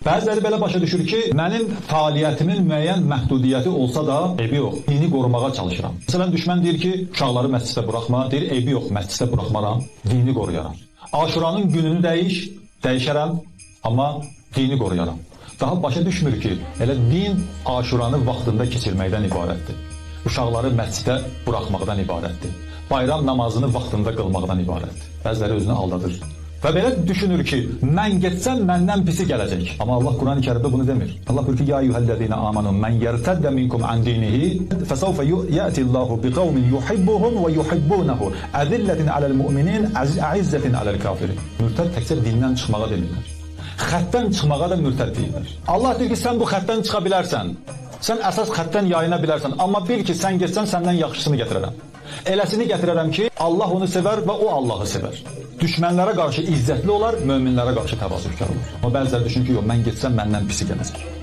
Bəziləri belə başa düşür ki, mənim fəaliyyətimin müəyyən məhdudiyyəti olsa da eybi yox, dini qorumağa çalışıram. Məsələn, düşmən deyir ki, uşaqları məsciddə buraxma, deyir eybi yox, məsciddə buraxmaram, dini qoruyaram. Aşuranın gününü dəyiş, dəyişərəm, amma dini qoruyaram. Daha başa düşmür ki, elə din Aşuranı vaxtında keçirməkdən ibarətdir. Uşaqları məscidə buraxmaqdan ibarətdir. Bayram namazını vaxtında qılmaqdan ibarətdir. Bəziləri özünü aldadır. Və belə düşünür ki, mən getsəm məndən pisi gələcək. Amma Allah Quran-ı Kərimdə bunu demir. Allah buyurur ki, ya eyyuhellezina amanu men yertedde minkum an dinihi fesawfa ya'ti Allahu biqaumin yuhibbuhum ve yuhibbunahu azilletin alel mu'minin a'izzetin alel kafirin. Mürtəd təkcə dindən çıxmağa demirlər. Xətdən çıxmağa da mürtəd deyirlər. Allah deyir ki, sən bu xətdən çıxa bilərsən. Sən əsas xətdən yayına bilərsən, amma bil ki, sən getsən səndən yaxşısını gətirərəm. Eləsini gətirərəm ki, Allah onu sevər və o Allahı sevər. Düşmənlərə qarşı izzətli olar, möminlərə qarşı təvazökar olar. Amma bəziləri düşünür ki, yox, mən getsəm məndən pisi gələcək.